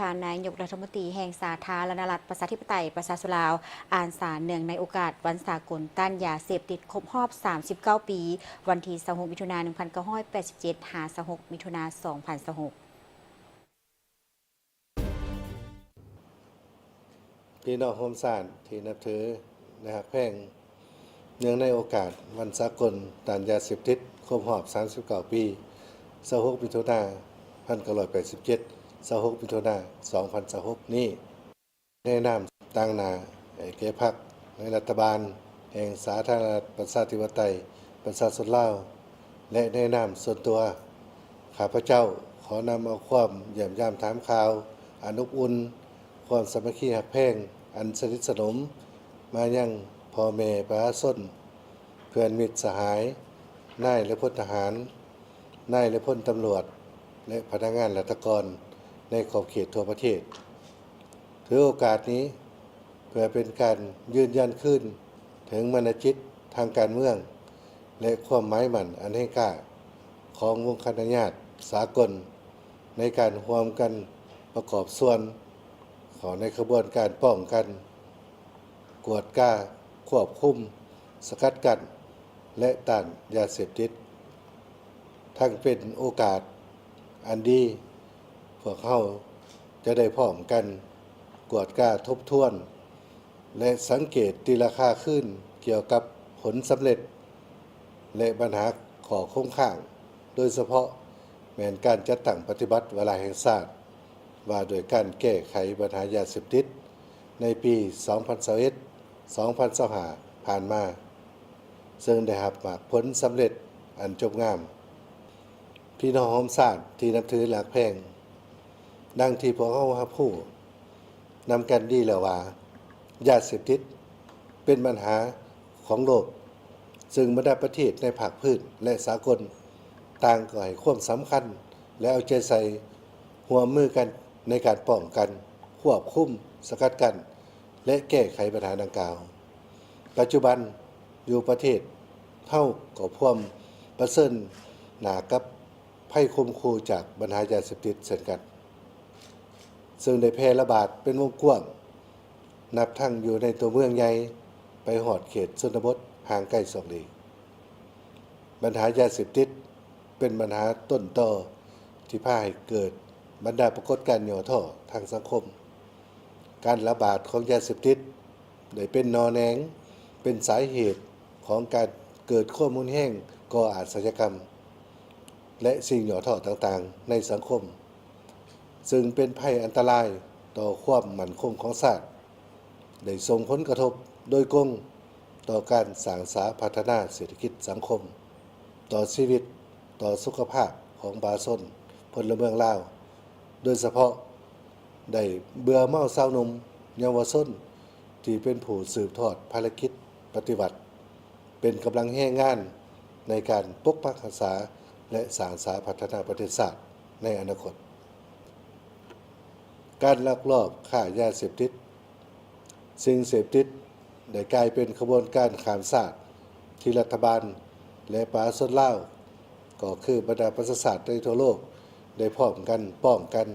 ທ່ານນາຍົກລັດຖະມົນຕີແຫ່ງສາທາລະນະລັດ ປະຊາທິປະໄຕ ປະຊາຊົນລາວ ອ່ານສານເນື່ອງໃນໂອກາດວັນສາກົນຕ້ານຢາເສບຕິດຄົບຮອບສາມສິບເກົ້າປີ ວັນທີຊາວຫົກ ມິຖຸນາ ໜຶ່ງພັນເກົ້າຮ້ອຍແປດສິບເຈັດ ຫາ ຊາວຫົກ ມິຖຸນາ ສອງພັນຊາວຫົກ. ພີ່ນ້ອງຮ່ວມຊາດທີ່ນັບຖືແລະຮັກແພງ, ເນື່ອງໃນໂອກາດວັນສາກົນຕ້ານຢາເສບຕິດຄົບຮອບສາມສິບເກົ້າປີ ຊາວຫົກ ມິຖຸນາ ໜຶ່ງພັນເກົ້າຮ້ອຍແປດສິບເຈັດ ຊາວຫົກ ມິຖຸນາ ສອງພັນຊາວຫົກນີ້, ແນະນຳຕາງໜ້າໃຫ້ແກ່ພັກໃນລັດຖະບານແຫ່ງສາທາລະນະລັດ ປະຊາທິປະໄຕ ປະຊາຊົນລາວ ແລະ ແນະນຳສ່ວນຕົວ, ຂ້າພະເຈົ້າຂໍນຳເອົາຄວາມຢ້ຽມຢາມຖາມຂ່າວອັນອົບອຸ່ນ, ຄວາມສາມັກຄີຮັກແພງອັນສະໜິດສະໜົມມາຍັງພໍ່ແມ່ປະຊາຊົນ, ເພື່ອນມິດສະຫາຍ, ນາຍ ແລະ ພົນທະຫານ, ນາຍ ແລະ ພົນຕຳຫຼວດ ແລະ ພະນັກງານລັດຖະກອນໃນຂອບເຂດທົ່ວປະເທດ. ຖືໂອກາດນີ້ເພື່ອເປັນການຢືນຢັນຄືນເຖິງມານະຈິດທາງການເມືອງ ແລະ ຄວາມໝາຍໝັ້ນອັນແຮງກ້າຂອງວົງຄະນະຍາດສາກົນ ໃນການຮ່ວມກັນປະກອບສ່ວນເຂົ້າໃນຂະບວນການປ້ອງກັນ, ກວດກາ, ຄວບຄຸມ, ສະກັດກັ້ນ ແລະ ຕ້ານຢາເສບຕິດ. ທັງເປັນໂອກາດອັນດີ ພວກເຮົາຈະໄດ້ພ້ອມກັນກວດກາທົບທວນ ແລະ ສັງເກດຕີລາຄາຄືນກ່ຽວກັບຜົນສຳເລັດ ແລະ ບັນຫາຂໍ້ຄົງຄ້າງ, ໂດຍສະເພາະແມ່ນການຈັດຕັ້ງປະຕິບັດວາລະແຫ່ງຊາດ ວ່າດ້ວຍການແກ້ໄຂບັນຫາຢາເສບຕິດໃນປີສອງພັນຊາວເອັດ ສອງພັນຊາວຫ້າ ຜ່ານມາ, ເຊິ່ງໄດ້ຮັບໝາກຜົນສຳເລັດອັນຈົບງາມ. ພີ່ນ້ອງຮ່ວມຊາດທີ່ນັບຖືແລະຮັກແພງ, ດັ່ງທີ່ພວກເຮົາຮັບຮູ້ນຳກັນດີແລ້ວວ່າ ຢາເສບຕິດເປັນບັນຫາຂອງໂລກ, ເຊິ່ງບັນດາປະເທດໃນພາກພື້ນ ແລະ ສາກົນ ຕ່າງກໍໃຫ້ຄວາມສຳຄັນ ແລະ ເອົາໃຈໃສ່ຮ່ວມມືກັນໃນການປ້ອງກັນ, ຄວບຄຸມ, ສະກັດກັ້ນ ແລະ ແກ້ໄຂບັນຫາດັ່ງກ່າວ. ປັດຈຸບັນຢູ່ປະເທດເຮົາກໍພວມປະເຊີນໜ້າກັບໄພຂົ່ມຂູ່ຈາກບັນຫາຢາເສບຕິດເຊັ່ນກັນ, ເຊິ່ງໄດ້ແຜ່ລະບາດເປັນວົງກວ້າງ, ນັບທັງຢູ່ໃນຕົວເມືອງໃຫຍ່ໄປຮອດເຂດຊົນນະບົດຫ່າງໄກສອກຫຼີກ. ບັນຫາຢາເສບຕິດເປັນບັນຫາຕົ້ນຕໍທີ່ພາໃຫ້ເກີດບັນດາປາກົດການຫຍໍ້ທໍ້ທາງສັງຄົມ. ການລະບາດຂອງຢາເສບຕິດໄດ້ເປັນໜໍ່ແໜງ, ເປັນສາເຫດຂອງການເກີດຄວາມຮຸນແຮງກໍ່ອາຊະຍາກຳ ແລະ ສິ່ງຫຍໍ້ທໍ້ຕ່າງໆໃນສັງຄົມ, ເຊິ່ງເປັນໄພອັນຕະລາຍຕໍ່ຄວາມໝັ້ນຄົງຂອງຊາດ, ໄດ້ສົ່ງຜົນກະທົບໂດຍກົງຕໍ່ການສ້າງສາພັດທະນາເສດຖະກິດສັງຄົມ, ຕໍ່ຊີວິດ, ຕໍ່ສຸຂະພາບຂອງປະຊາຊົນພົນລະເມືອງລາວ, ໂດຍສະເພາະໄດ້ເບື່ອເມົາຊາວໜຸ່ມເຍົາວະຊົນທີ່ເປັນຜູ້ສືບທອດພາລະກິດປະຕິວັດ, ເປັນກຳລັງແຮງງານໃນການປົກປັກຮັກສາ ແລະ ສ້າງສາພັດທະນາປະເທດຊາດໃນອະນາຄົດ. ການລັກລອບຄ້າຢາເສບຕິດ, ສິ່ງເສບຕິດໄດ້ກາຍເປັນຂະບວນການຂ້າມຊາດທີ່ລັດຖະບານ ແລະ ປະຊາຊົນລາວ, ກໍຄືບັນດາປະຊາຊາດໃນທົ່ວໂລກ ໄດ້ພ້ອມກັນປ້ອງກັນ,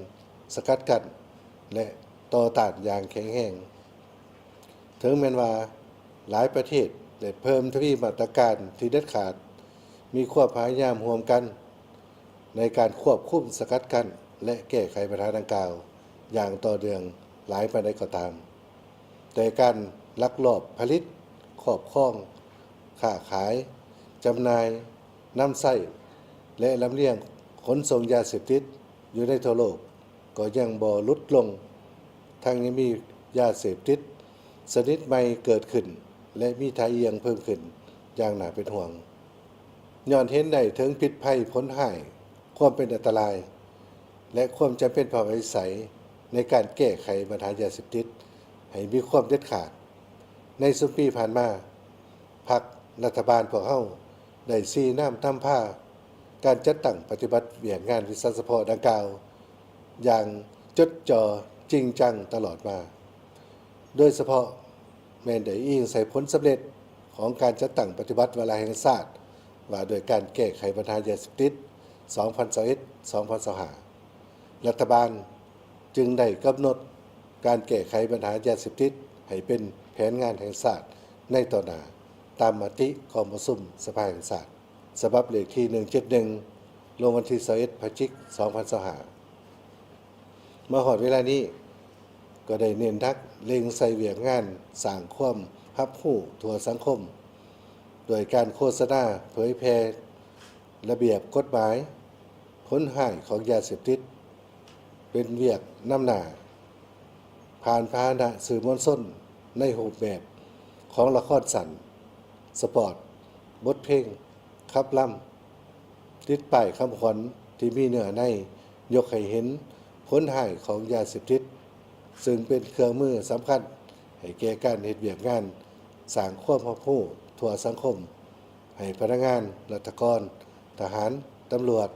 ສະກັດກັ້ນ ແລະ ຕໍ່ຕ້ານຢ່າງແຂງແຮງ. ເຖິງແມ່ນວ່າຫຼາຍປະເທດໄດ້ເພີ່ມທະວີມາດຕະການທີ່ເດັດຂາດ, ມີຄວາມພະຍາຍາມຮ່ວມກັນໃນການຄວບຄຸມ, ສະກັດກັ້ນ ແລະ ແກ້ໄຂບັນຫາດັ່ງກ່າວຢ່າງຕໍ່ເນື່ອງຫຼາຍປານໃດກໍຕາມ, ແຕ່ການລັກລອບຜະລິດ, ຄອບຄອງ, ຄ້າຂາຍ, ຈຳໜ່າຍ, ນຳໃຊ້ ແລະ ລຳລຽງຂົນສົ່ງຢາເສບຕິດຢູ່ໃນທົ່ວໂລກ ກໍຍັງບໍ່ຫຼຸດລົງ, ທັງຍັງມີຢາເສບຕິດຊະນິດໃໝ່ເກີດຂຶ້ນ ແລະ ມີທ່າອ່ຽງເພີ່ມຂຶ້ນຢ່າງໜ້າເປັນຫ່ວງ. ຍ້ອນເຫັນໄດ້ເຖິງພິດໄພ, ຜົນຮ້າຍ, ຄວາມເປັນອັນຕະລາຍ ແລະ ຄວາມຈຳເປັນພາວະວິໄສໃນການແກ້ໄຂບັນຫາຢາເສບຕິດໃຫ້ມີຄວາມເດັດຂາດ, ໃນຊຸມປີຜ່ານມາ, ພັກລັດຖະບານພວກເຮົາ ໄດ້ຊີ້ນຳນຳພາການຈັດຕັ້ງປະຕິບັດວຽກງານວິຊາສະເພາະດັ່ງກ່າວຢ່າງຈົດຈ່ອຈິງຈັງຕະຫຼອດມາ, ໂດຍສະເພາະແມ່ນໄດ້ອີງໃສ່ຜົນສຳເລັດຂອງການຈັດຕັ້ງປະຕິບັດວາລະແຫ່ງຊາດວ່າດ້ວຍການແກ້ໄຂບັນຫາຢາເສບຕິດ ສອງພັນຊາວເອັດ ສອງພັນຊາວຫ້າ. ລັດຖະບານ ຈຶ່ງໄດ້ກຳນົດການແກ້ໄຂບັນຫາຢາເສບຕິດໃຫ້ເປັນແຜນງານແຫ່ງຊາດໃນຕໍ່ໜ້າ, ຕາມມະຕິກອງປະຊຸມສະພາແຫ່ງຊາດ ສະບັບເລກທີໜຶ່ງເຈັດໜຶ່ງ ລົງວັນທີຊາວເອັດ ພະຈິກ ສອງພັນຊາວຫ້າ. ມາຮອດເວລານີ້ ກໍໄດ້ເນັ້ນໜັກເລັ່ງໃສ່ວຽກງານສ້າງຄວາມຮັບຮູ້ທົ່ວສັງຄົມ ໂດຍການໂຄສະນາເຜີຍແຜ່ລະບຽບກົດໝາຍ ຜົນຮ້າຍຂອງຢາເສບຕິດ ເປັນວຽກນຳໜ້າ ຜ່ານພາຫະນະສື່ມວນຊົນໃນຮູບແບບຂອງລະຄອນສັ້ນ, ສະປອດ, ບົດເພງ, ຂັບລຳ, ຕິດປ້າຍຄຳຂວັນທີ່ມີເນື້ອໃນຍົກໃຫ້ເຫັນຜົນຮ້າຍຂອງຢາເສບຕິດ, ຊຶ່ງເປັນເຄື່ອງມືສຳຄັນໃຫ້ແກ່ການເຮັດວຽກງານສ້າງຄວາມຮັບຮູ້ທົ່ວສັງຄົມ ໃຫ້ພະນັກງານ, ລັດຖະກອນ, ທະຫານ, ຕຳຫຼວດ,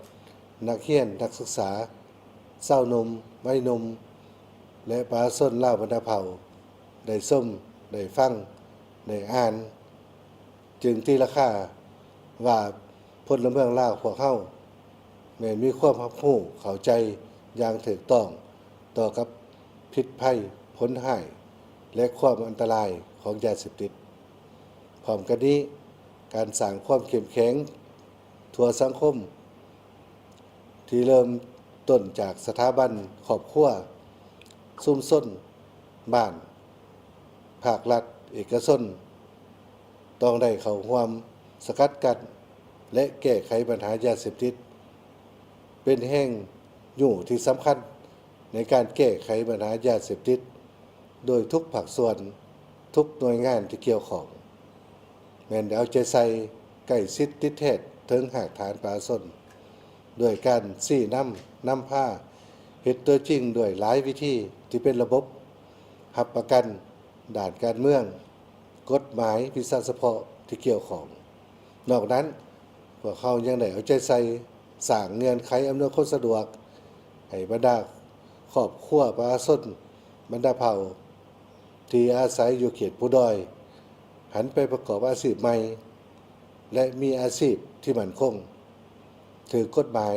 ນັກຮຽນ, ນັກສຶກສາ, ຊາວໜຸ່ມ, ໄວໜຸ່ມ ແລະ ປະຊາຊົນລາວບັນດາເຜົ່າ ໄດ້ຊົມ, ໄດ້ຟັງ, ໄດ້ອ່ານ, ຈຶ່ງຕີລາຄາວ່າພົນລະເມືອງລາວພວກເຮົາ ແມ່ນມີຄວາມຮັບຮູ້ເຂົ້າໃຈຢ່າງຖືກຕ້ອງຕໍ່ກັບພິດໄພ, ຜົນຮ້າຍ ແລະ ຄວາມອັນຕະລາຍຂອງຢາເສບຕິດ. ພ້ອມກັນນີ້, ການສ້າງຄວາມເຂັ້ມແຂງທົ່ວສັງຄົມ ທີ່ເລີ່ມຕົ້ນຈາກສະຖາບັນຄອບຄົວ, ຊຸມຊົນ, ບ້ານ, ພາກລັດ, ເອກະຊົນ ຕ້ອງໄດ້ເຂົ້າຮ່ວມສະກັດກັ້ນ ແລະ ແກ້ໄຂບັນຫາຢາເສບຕິດ ເປັນແຮງຍູ້ທີ່ສຳຄັນໃນການແກ້ໄຂບັນຫາຢາເສບຕິດ ໂດຍທຸກພາກສ່ວນ, ທຸກໜ່ວຍງານທີ່ກ່ຽວຂ້ອງ ແມ່ນໄດ້ເອົາໃຈໃສ່ໃກ້ຊິດຕິດແທດເຖິງຮາກຖານປະຊາຊົນ ດ້ວຍການຊີ້ນຳ, ນຳພາ, ເຮັດຕົວຈິງດ້ວຍຫຼາຍວິທີທີ່ເປັນລະບົບ, ຮັບປະກັນດ້ານການເມືອງ, ກົດໝາຍ, ວິຊາສະເພາະທີ່ກ່ຽວຂ້ອງ. ນອກນັ້ນ, ພວກເຮົາຍັງໄດ້ເອົາໃຈໃສ່ສ້າງເງື່ອນໄຂອຳນວຍຄວາມສະດວກໃຫ້ບັນດາຄອບຄົວປະຊາຊົນບັນດາເຜົ່າ ທີ່ອາໄສຢູ່ເຂດພູດອຍ ຫັນໄປປະກອບອາຊີບໃໝ່ ແລະ ມີອາຊີບທີ່ໝັ້ນຄົງ, ຖືກກົດໝາຍ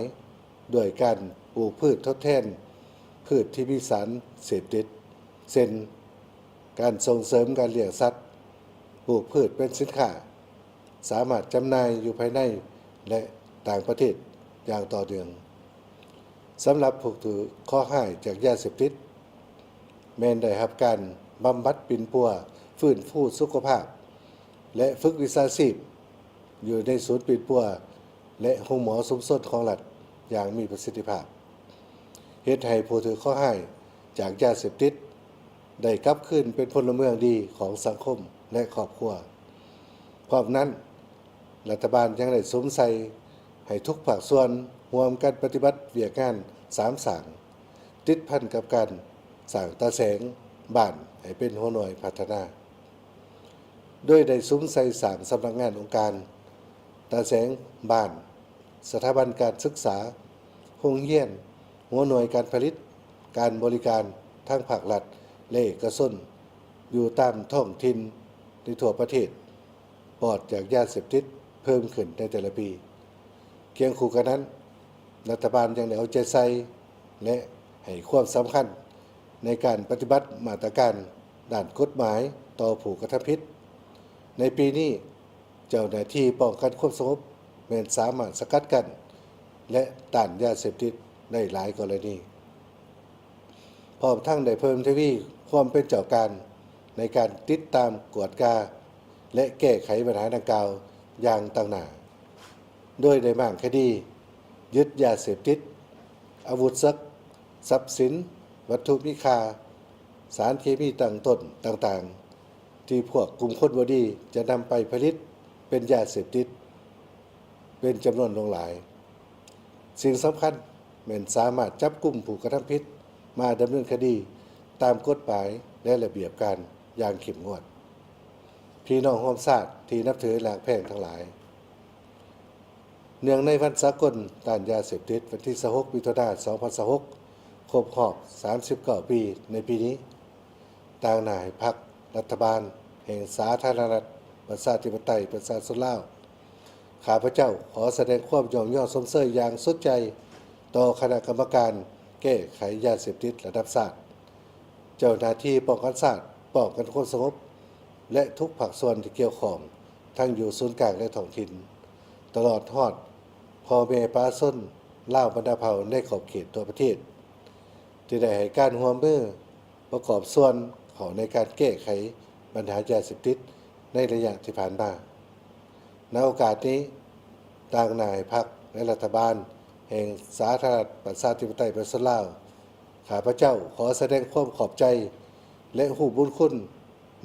ດ້ວຍການປູກພືດທົດແທນພືດທີ່ມີສານເສບຕິດ ເຊັ່ນ ການສົ່ງເສີມການລ້ຽງສັດ, ປູກພືດເປັນສິນຄ້າ ສາມາດຈຳໜ່າຍຢູ່ພາຍໃນ ແລະ ຕ່າງປະເທດຢ່າງຕໍ່ເນື່ອງ. ສຳລັບຜູ້ຖືກເຄາະຮ້າຍຈາກຢາເສບຕິດ ແມ່ນໄດ້ຮັບການບຳບັດປິ່ນປົວ, ຟື້ນຟູສຸຂະພາບ ແລະ ຝຶກວິຊາຊີບ ຢູ່ໃນສູນປິ່ນປົວ ແລະ ໂຮງໝໍຊຸມຊົນຂອງລັດຢ່າງມີປະສິດທິພາບ, ເຮັດໃຫ້ຜູ້ຖືກເຄາະຮ້າຍຈາກຢາເສບຕິດ ໄດ້ກັບຄືນເປັນພົນລະເມືອງດີຂອງສັງຄົມ ແລະ ຄອບຄົວ. ພ້ອມນັ້ນ, ລັດຖະບານຍັງໄດ້ສຸມໃສ່ໃຫ້ທຸກພາກສ່ວນຮ່ວມກັນປະຕິບັດວຽກງານສາມສ້າງ ຕິດພັນກັບການສ້າງຕາແສງບ້ານໃຫ້ເປັນຫົວໜ່ວຍພັດທະນາ, ໂດຍໄດ້ສຸມໃສ່ສ້າງສຳນັກງານອົງການ, ຕາແສງບ້ານ, ສະຖາບັນການສຶກສາ, ໂຮງຮຽນ, ຫົວໜ່ວຍການຜະລິດ, ການບໍລິການທັງພາກລັດ ແລະ ເອກະຊົນ ຢູ່ຕາມທ້ອງຖິ່ນໃນທົ່ວປະເທດ ປອດຈາກຢາເສບຕິດເພີ່ມຂຶ້ນໃນແຕ່ລະປີ. ຄຽງຄູ່ກັນນັ້ນ, ລັດຖະບານຍັງໄດ້ເອົາໃຈໃສ່ ແລະ ໃຫ້ຄວາມສຳຄັນໃນການປະຕິບັດມາດຕະການດ້ານກົດໝາຍຕໍ່ຜູ້ກະທຳຜິດ. ໃນປີນີ້, ເຈົ້າໜ້າທີ່ປ້ອງກັນຄວາມສະຫງົບແມ່ນສາມາດສະກັດກັ້ນ ແລະ ຕ້ານຢາເສບຕິດໄດ້ຫຼາຍກໍລະນີ. ພ້ອມທັງໄດ້ເພີ່ມທະວີຄວາມເປັນເຈົ້າການໃນການຕິດຕາມ, ກວດກາ ແລະ ແກ້ໄຂບັນຫາດັ່ງກ່າວຢ່າງຕັ້ງໜ້າ, ໂດຍໄດ້ມ້າງຄະດີຍຶດຢາເສບຕິດ, ອາວຸດສັກ, ຊັບສິນ, ວັດຖຸມີຄ່າ, ສານເຄມີຕັ້ງຕົ້ນຕ່າງໆ ທີ່ພວກກຸ່ມຄົນບໍ່ດີຈະນຳໄປຜະລິດເປັນຢາເສບຕິດ ເປັນຈຳນວນຫຼວງຫຼາຍ. ສິ່ງສຳຄັນແມ່ນສາມາດຈັບກຸມຜູ້ກະທຳຜິດມາດຳເນີນຄະດີຕາມກົດໝາຍ ແລະ ລະບຽບການຢ່າງເຂັ້ມງວດ. ພີ່ນ້ອງຮ່ວມຊາດທີ່ນັບຖືຮັກແພງທັງຫຼາຍ, ເນື່ອງໃນວັນສາກົນຕ້ານຢາເສບຕິດ ວັນທີຊາວຫົກ ມິຖຸນາ ສອງພັນຊາວຫົກ ຄົບຮອບສາມສິບເກົ້າປີໃນປີນີ້, ຕາງໜ້າໃຫ້ພັກ, ລັດຖະບານແຫ່ງສາທາລະນະລັດ ປະຊາທິປະໄຕ ປະຊາຊົນລາວ, ຂ້າພະເຈົ້າຂໍສະແດງຄວາມຍ້ອງຍໍຊົມເຊີຍຢ່າງສຸດໃຈຕໍ່ຄະນະກຳມະການ ແກ້ໄຂຢາເສບຕິດລະດັບຊາດ, ເຈົ້າໜ້າທີ່ປ້ອງກັນຊາດ, ປ້ອງກັນຄວາມສະຫງົບ ແລະ ທຸກພາກສ່ວນທີ່ກ່ຽວຂ້ອງ ທັງຢູ່ສູນກາງ ແລະ ທ້ອງຖິ່ນ, ຕະຫຼອດຮອດພໍ່ແມ່ປະຊາຊົນລາວບັນດາເຜົ່າໃນຂອບເຂດທົ່ວປະເທດ ທີ່ໄດ້ໃຫ້ການຮ່ວມມືປະກອບສ່ວນເຂົ້າໃນການແກ້ໄຂບັນຫາຢາເສບຕິດໃນໄລຍະທີ່ຜ່ານມາ. ໃນໂອກາດນີ້, ຕາງໜ້າໃຫ້ພັກ ແລະ ລັດຖະບານແຫ່ງສາທາລະນະລັດປະຊາທິປະໄຕປະຊາຊົນລາວ, ຂ້າພະເຈົ້າຂໍສະແດງຄວາມຂອບໃຈ ແລະ ຮູ້ບຸນຄຸນ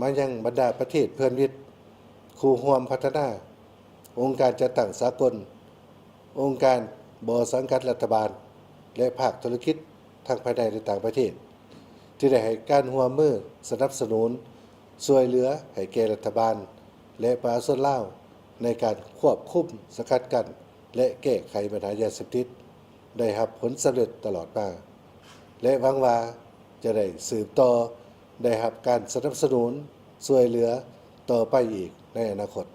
ມາຍັງບັນດາປະເທດເພື່ອນມິດ, ຄູ່ຮ່ວມພັດທະນາ, ອົງການຈັດຕັ້ງສາກົນ, ອົງການບໍ່ສັງກັດລັດຖະບານ ແລະ ພາກທຸລະກິດທັງພາຍໃນ ແລະ ຕ່າງປະເທດ ທີ່ໄດ້ໃຫ້ການຮ່ວມມືສະໜັບສະໜູນຊ່ວຍເຫຼືອໃຫ້ແກ່ລັດຖະບານ ແລະ ປະຊາຊົນລາວ ໃນການຄວບຄຸມ, ສະກັດກັ້ນ ແລະ ແກ້ໄຂບັນຫາຢາເສບຕິດ ໄດ້ຮັບຜົນສຳເລັດຕະຫຼອດມາ ແລະ ຫວັງວ່າຈະໄດ້ສືບຕໍ່ໄດ້ຮັບການສະໜັບສະໜູນຊ່ວຍເຫຼືອຕໍ່ໄປອີກໃນອະນາຄົດ.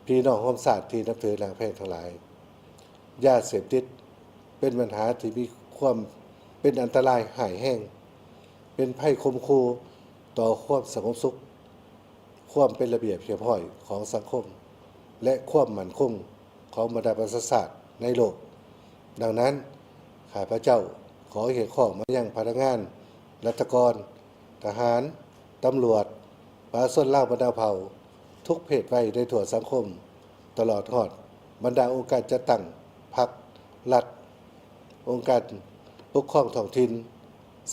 ພີ່ນ້ອງຮ່ວມຊາດທີ່ນັບຖືຮັກແພງທັງຫຼາຍ, ຢາເສບຕິດເປັນບັນຫາທີ່ມີຄວາມເປັນອັນຕະລາຍຮ້າຍແຮງ, ເປັນໄພຂົ່ມຂູ່ຕໍ່ຄວາມສະຫງົບສຸກ, ຄວາມເປັນລະບຽບຮຽບຮ້ອຍຂອງສັງຄົມ ແລະ ຄວາມໝັ້ນຄົງຂອງບັນດາປະຊາຊາດໃນໂລກ. ດັ່ງນັ້ນ, ຂ້າພະເຈົ້າຂໍຮຽກຮ້ອງມາຍັງພະນັກງານ, ລັດຖະກອນ, ທະຫານ, ຕຳຫຼວດ, ປະຊາຊົນລາວບັນດາເຜົ່າທຸກເພດໄວໃນທົ່ວສັງຄົມ, ຕະຫຼອດຮອດບັນດາອົງການຈັດຕັ້ງພັກ, ລັດ, ອົງການປົກຄອງທ້ອງຖິ່ນ,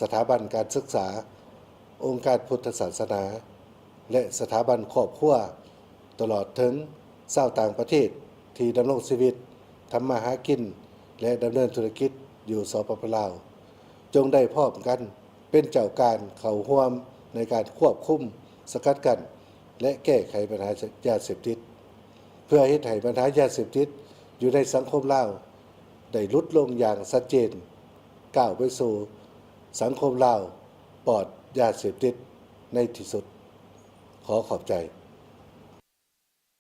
ສະຖາບັນການສຶກສາ, ອົງການພຸດທະສາສະໜາ ແລະ ສະຖາບັນຄອບຄົວ, ຕະຫຼອດເຖິງຊາວຕ່າງປະເທດທີ່ດຳລົງຊີວິດ, ທຳມາຫາກິນ ແລະ ດຳເນີນທຸລະກິດຢູ່ ສປປ ລາວ ຈົ່ງໄດ້ພ້ອມກັນເປັນເຈົ້າການເຂົ້າຮ່ວມໃນການຄວບຄຸມ, ສະກັດກັ້ນ ແລະ ແກ້ໄຂບັນຫາຢາເສບຕິດ ເພື່ອເຮັດໃຫ້ບັນຫາຢາເສບຕິດຢູ່ໃນສັງຄົມລາວໄດ້ຫຼຸດລົງຢ່າງຊັດເຈນ, ກ້າວໄປສູ່ສັງຄົມລາວປອດຢາເສບຕິດໃນທີ່ສຸດ. ຂໍຂອບໃຈ.